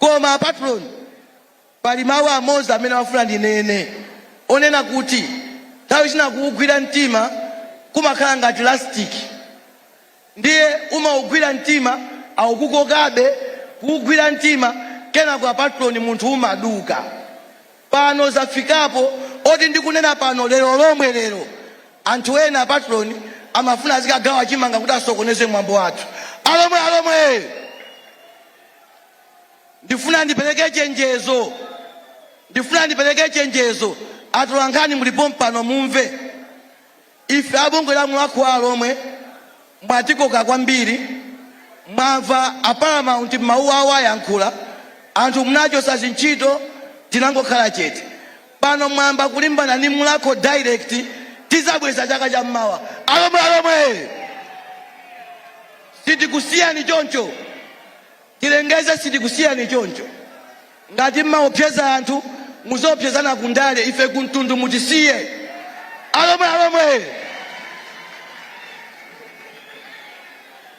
Koma patron, pali mawu amodzi amene amafuna ndinene, onena kuti nthawi zina kuwugwira mtima kumakhala ngati lastic, ndiye umaugwira mtima, aukukokabe kuugwira mtima, kenako apatroni munthu umaduka. Pano zafikapo oti ndikunena pano, lero lomwe lero, anthu ena apatroni amafuna azikagawa chimanga kuti asokoneze mwambo wathu. Alomwe, alomwe, ndifuna ndipereke chenjezo, ndifuna ndipereke chenjezo. Atolankhani mulipo mpano, mumve. Ife abungwe la Mulhako wa Alomwe, mwatikoka kwambiri. Mwamva a paramount mawu awo ayankhula, anthu munachosa zintchito, tinangokhala chete. Pano mwamba kulimbana ndi Mulhako direct, tizabweza chaka chammawa. Alomwe, alomwe, sitikusiyani choncho. Tilengeze, sitikusiyani choncho. Ngati mmaopseza anthu, muziopsezana kundale, ife kumtundu mutisiye. Alomwe, alomwe.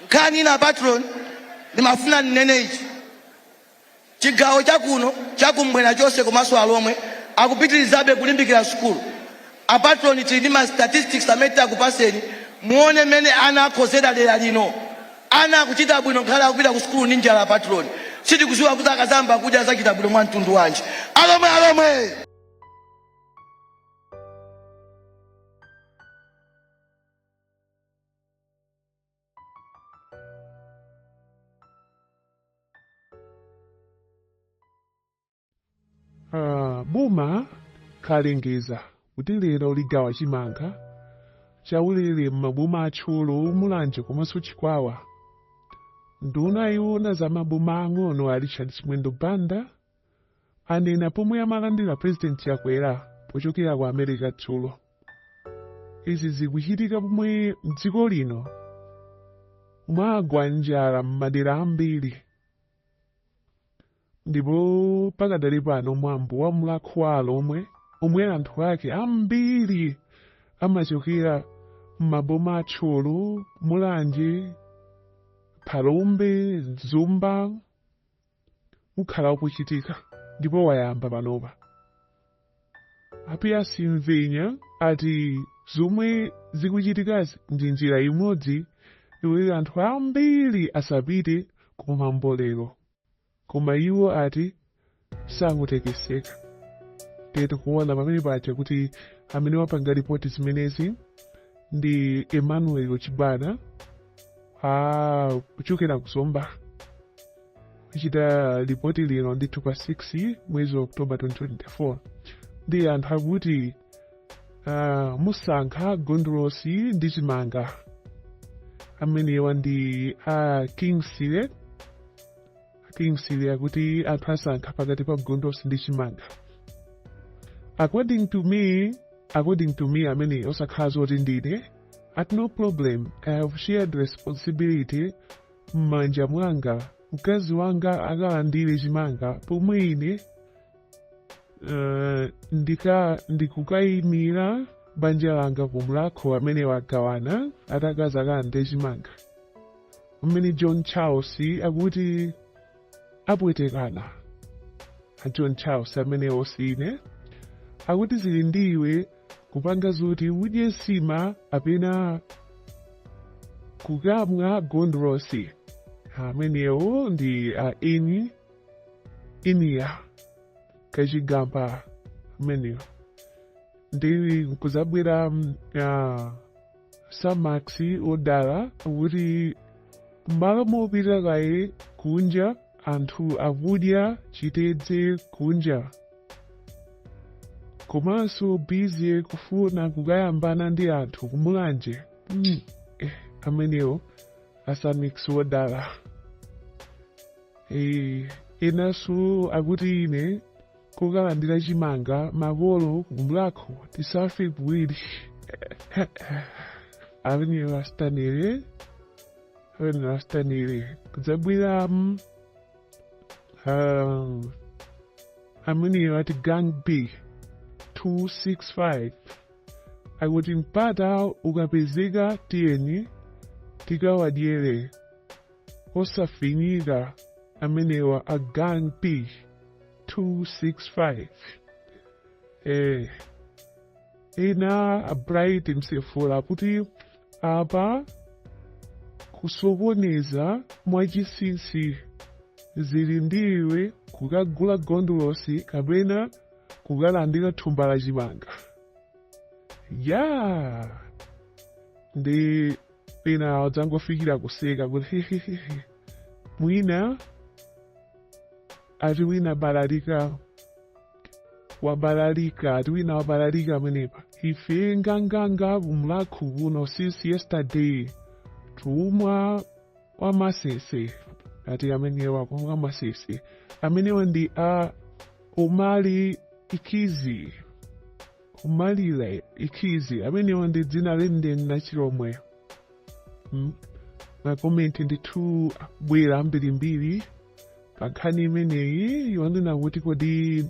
Nkhani ina, patron, ndimafuna ndinene ichi: chigawo chakuno chakummwera chonse komanso alomwe akupitirizabe kulimbikira sukulu. Apatroni, tili ndi ma statistics amene takupaseni, muone mmene ana akhozera dera lino. Ana akuchita bwino ngakhale akupita ku sukulu ndi njala. Patroni, sitikuziwa kuti akazamba kudya azachita bwino mwa mtundu wanji. Alomwe, alomwe. Boma kalengeza kuti lero ligawa chimanga chaulere m'maboma a Thyolo, Mulanje komanso Chikwawa. Nduna yoona za maboma ang'ono a Richard Chimwendo Banda anena pomwe amalandira President Chakwera pochokera ku America dzulo. Izi zikuchitika pomwe mdziko lino mwagwa njala m'madera ambiri, ndipo pakadali pano mwambo wa Mulhako wa Alomwe, omwe anthu ake ambiri amachokera m'maboma a Thyolo, Mulanje, Phalombe, Zomba, ukhala ukuchitika ndipo wayamba panopa. A Pius Mvenya ati zomwe zikuchitikazi ndi njira imodzi yoti anthu ambiri asapite kumwambo lero, koma iwo ati sakutekeseka. Ndiye tikuona pamene paja kuti amene wapanga ripoti zimenezi ndi Emmanuel Chibwana kuchokera ku Zomba, kuchita ripoti lino ndithu pa 6 mwezi wa October 2024. Ndi anthu akuti musankha gondolosi ndi chimanga. Amenewa ndi a Kingsley. Kingsley akuti anthu asankha pakati pa gondolosi ndi chimanga. According to me, amene osakhala zoti ndine at no problem, I have shared responsibility m'manja mwanga. Mkazi wanga akalandire chimanga pomwe ine ndikukayimira banja langa kumulakho. Amene wagawana atakazi akalandire chimanga. Mmene John Charles akuti apwetekana. A John Charles amene osine akuti zili ndiwe kupanga zoti udye nsima apena kukamwa gondolosi. Amenewo ndi a eni eniya kachigamba amenewo. Ndi kuzabwera Samax odala kuti m'malo mopita kaye kunja, anthu akudya chitedze kunja komanso busy kufuna kukayambana ndi anthu kumulanje. Amenewo asamix odala. Enanso akuti ine kokalandira chimanga makolo kumulakho tisafe kuwiri. Amenewo asitanire, amenewo asitanire. Kudzabwera amenewo ati gang B 265 akuti mpata ukapezeka tiyeni tikawadyere osafinyika. Amenewa a Gang P 265. Ena a Bright Msefula kuti apa kusokoneza mwachinsinsi, zili ndiwe kukagula gondolosi kapena kukalandira thumba la chimanga. Ya, ndi ena adzangofikira kuseka kuti hehehe, mwina ati wina balalika, wabalalika, ati wina wabalalika amenepa. Ife nganganga kumlakho kuno since yesterday, tumwa wamasese, ati amenewa kumwa masese. Amenewa ndi a Umali Ikizi, Umalile Ikizi, amenewa ndi dzina lenileni la Chilomwe. Makomenti ndithu abwera ambirimbiri pa nkhani imeneyi yonena kuti kodi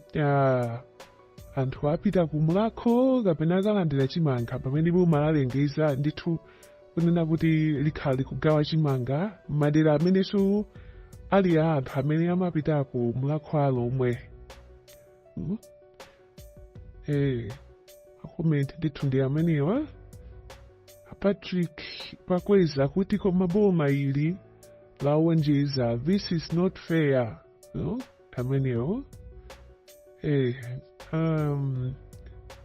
anthu apita kumulakho kapena akalandira chimanga, pamene boma lalengeza ndithu kunena kuti likhala likugawa chimanga madera amenenso ali a anthu amene amapita ku mulakho alomwe. Makomenti ndithu ndi amenewa. Patrick Pakweza kuti koma boma ili lawonjeza, this is not fair, no? Amenewo.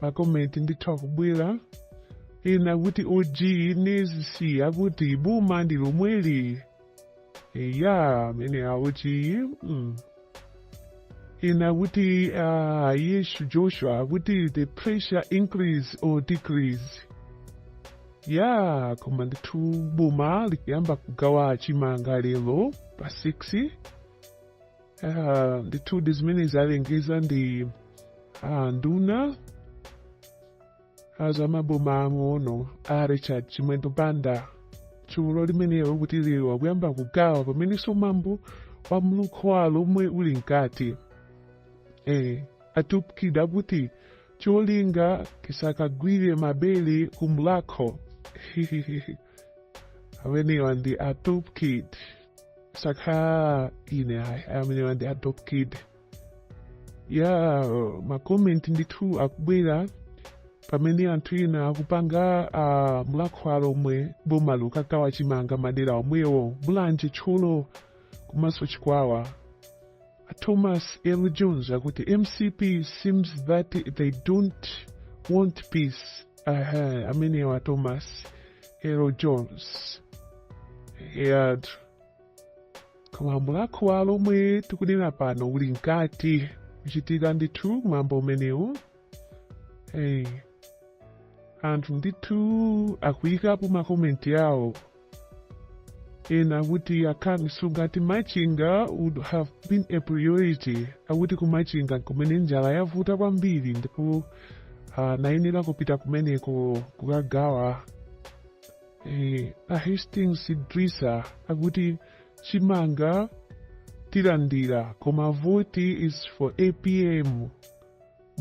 Makomenti ndithu akubwera. Ena kuti OG nezisi akuti boma ndi lomweli. Ya, amene akuti. Ena kuti Yesu Joshua akuti the pressure increase or decrease. Ya, koma ndithu boma likuyamba kugawa chimanga lero pa 6. Ndithu ndi zimene zalengeza ndi nduna azamaboma ang'ono a Richard Chimwendo Banda dzulo limenelo kuti lero akuyamba kugawa, pamenenso mwambo wa mulakho lomwe uli mkati. Atupkida kuti cholinga kisakagwire mabele kumulakho. Amenewa ndi Atupkid, sakha ine ayi, amenewa ndi Atupkid. Ya, makomenti ndithu akubwera pamene anthu ena akupanga mulakho lomwe boma lukagawa chimanga madera omwewo, Mulanje, Thyolo komanso Chikwawa. Thomas L Jones akuti MCP seems that they don't want peace. Aha, amenewa Thomas L Jones. Yeah. Koma mulakho lomwe tikunena pano uli mkati kuchitika ndithu mwambo umenewu. Hey. Anthu ndithu akuyikapo makomenti yawo. Ena akuti akhanso ati Machinga would have been a priority, akuti kumachinga kumene njala yavuta kwambiri ndipo nayenera kupita kumeneko kukagawa. A Hastings Idrisa akuti chimanga tilandira koma vote is for APM.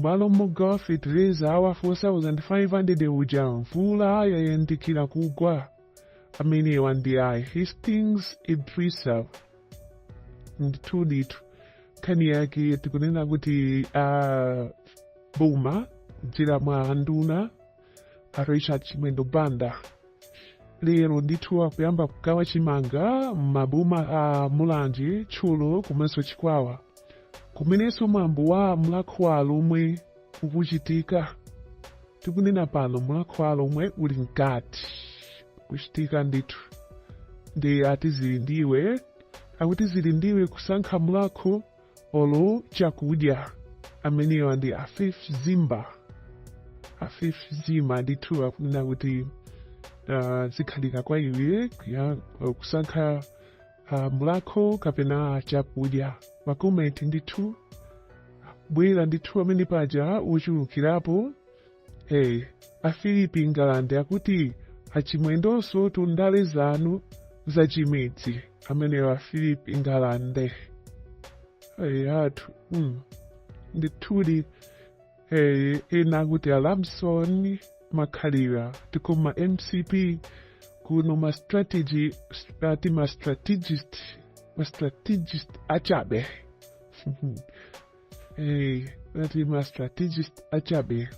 Malo mogawa fetereza awa 4500 uja, mvula yayandikira kugwa. Amenewa ndi a Hastings Idrisa. Ndithu ndithu nkhani yake tikunena kuti boma kudzera mwa nduna a Richard Chimwendo Banda lero ndithu akuyamba kugawa chimanga m'maboma a Mulanje, Thyolo komanso Chikwawa, kumenenso mwambo wa mulakho lomwe ukuchitika. Tikunena pano mulakho lomwe uli mkati kuchitika ndithu. Ndi ati zili ndiwe, akuti zili ndiwe kusankha mulakho olo chakudya. Amenewa ndi Afif Zimba, Afif Zimba ndithu akunena kuti zikhalika kwa iwe kusankha mulakho kapena chakudya. Makomenti ndithu bwera ndithu amene paja uchulukirapo. Hey, Afilipi Ngalande akuti achimwendonso tundale zanu zachimidzi. Amenewa Afilipi Ngalande. Hey, athu ndithudi. Hey, ena akuti Alamson Makhalira tikoma MCP kuno ma strategy, ati ma strategist. Ma strategist achabe. Hey, ati ma strategist achabe.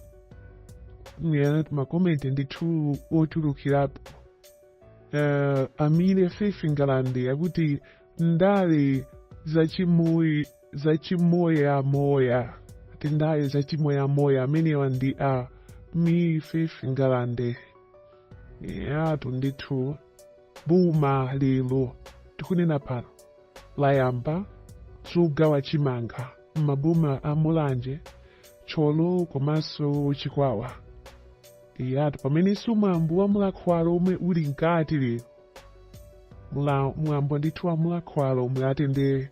Anati ma comment ndithu ochulukirapo. Amile Faith Ngalande akuti ndale zachimoyamoya, ati ndale zachimoyamoya. Amenewa ndi a mi Faith Ngalande. Yatu ndithu boma lero tikunena pano layamba kugawa chimanga m'maboma a Mulanje, Thyolo komanso Chikwawa. Yatu pamenenso mwambo wa Mulhako omwe uli mkati lero, mwambo ndithu wa Mulhako omwe atende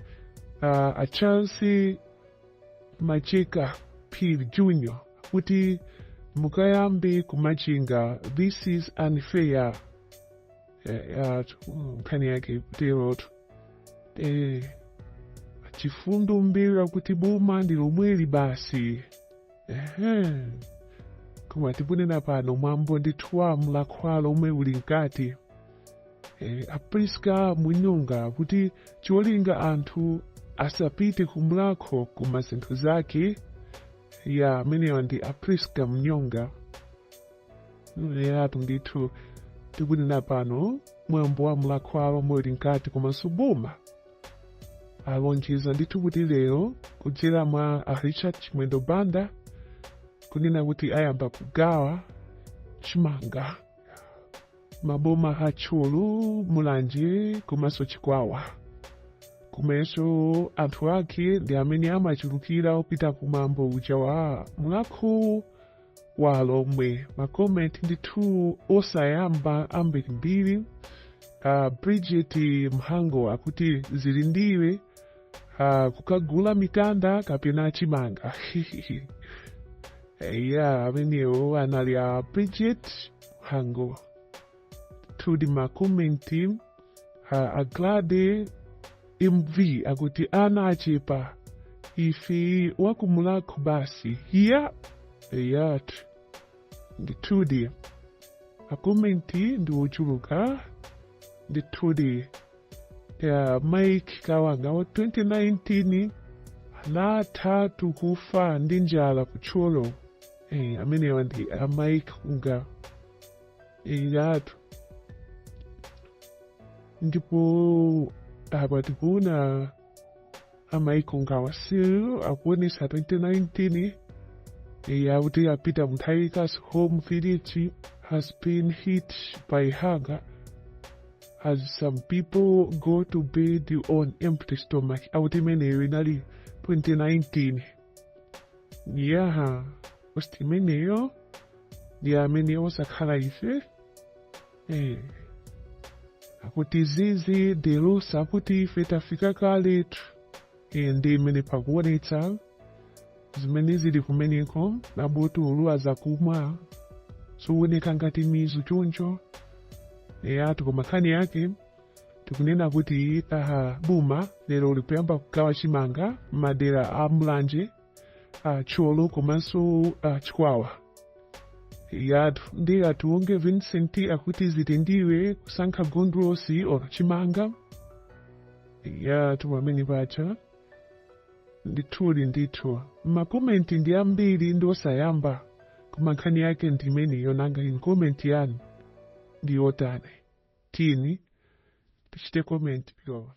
a Charles Macheka Phiri Junior kuti mukayambe kumachinga, this is unfair. Nkhani yake kuterotu. Chifundo Mbera kuti boma ndi lomweli basi. Ehe. Koma tikunena pano mwambo ndithu wa Mulhako omwe uli mkati. Apriska Munyonga kuti cholinga anthu asapite kumulakho koma zinthu zake. Ya, amenewa ndi Apriska Mnyonga. Yatu ndithu tikunena pano mwambo wa Mulhako omwe uli mkati, komanso boma alonjeza ndithu kuti lero kudzera mwa a Richard Chimwendo Banda kunena kuti ayamba kugawa chimanga maboma a Thyolo, Mulanje komanso Chikwawa, komanso anthu ake ndi amene amachulukira opita kumwambo uja wa Mulhako wa Alomwe. Ma comment ndithu osayamba ambirimbiri. Bridget Mhango akuti zili ndiwe kukagula mitanda kapena chimanga. Ya, amenewo anali a Bridget Mhango. Tudi ma comment, Aglade MV akuti ana achepa, ife wakumulakho basi. Ya, yat ndithudi ma comment ndi ochuluka ndithudi. Ya, Mike Kawanga wa 2019 anatha kufa ndi njala kutcholo. Amenewa ndi a Mike Unga. Yatu ndipo apa tikuona a Mike Ungawa silu akuonesa 2019 yakuti apita Mutharika's home village has been hit by hunger as some people go to bed on empty stomach. Akuti imeneyo inali 2019. Yaha, post imeneyo ndi amene osakhala ife. Akuti zizi delusa akuti ife tafika kaletu. Ndi imene pakuonetsa zimene zili kumeneko, mabotolo azakumwa zooneka ngati mizu choncho. Atu koma nkhani yake tikunena kuti aha, boma lero likuyamba kugawa chimanga madera a Mulanje, Thyolo komanso Chikwawa. Yatu ndi atiunge Vincent akuti zitendiwe kusankha gondolosi or chimanga. Yatu pamene pacha ndithudi ndithu ma comment ndi ambiri ndi osayamba, koma nkhani yake ndi imeneyo. Nanga in comment yanu ndi yotani? Tini tichite comment pilowa.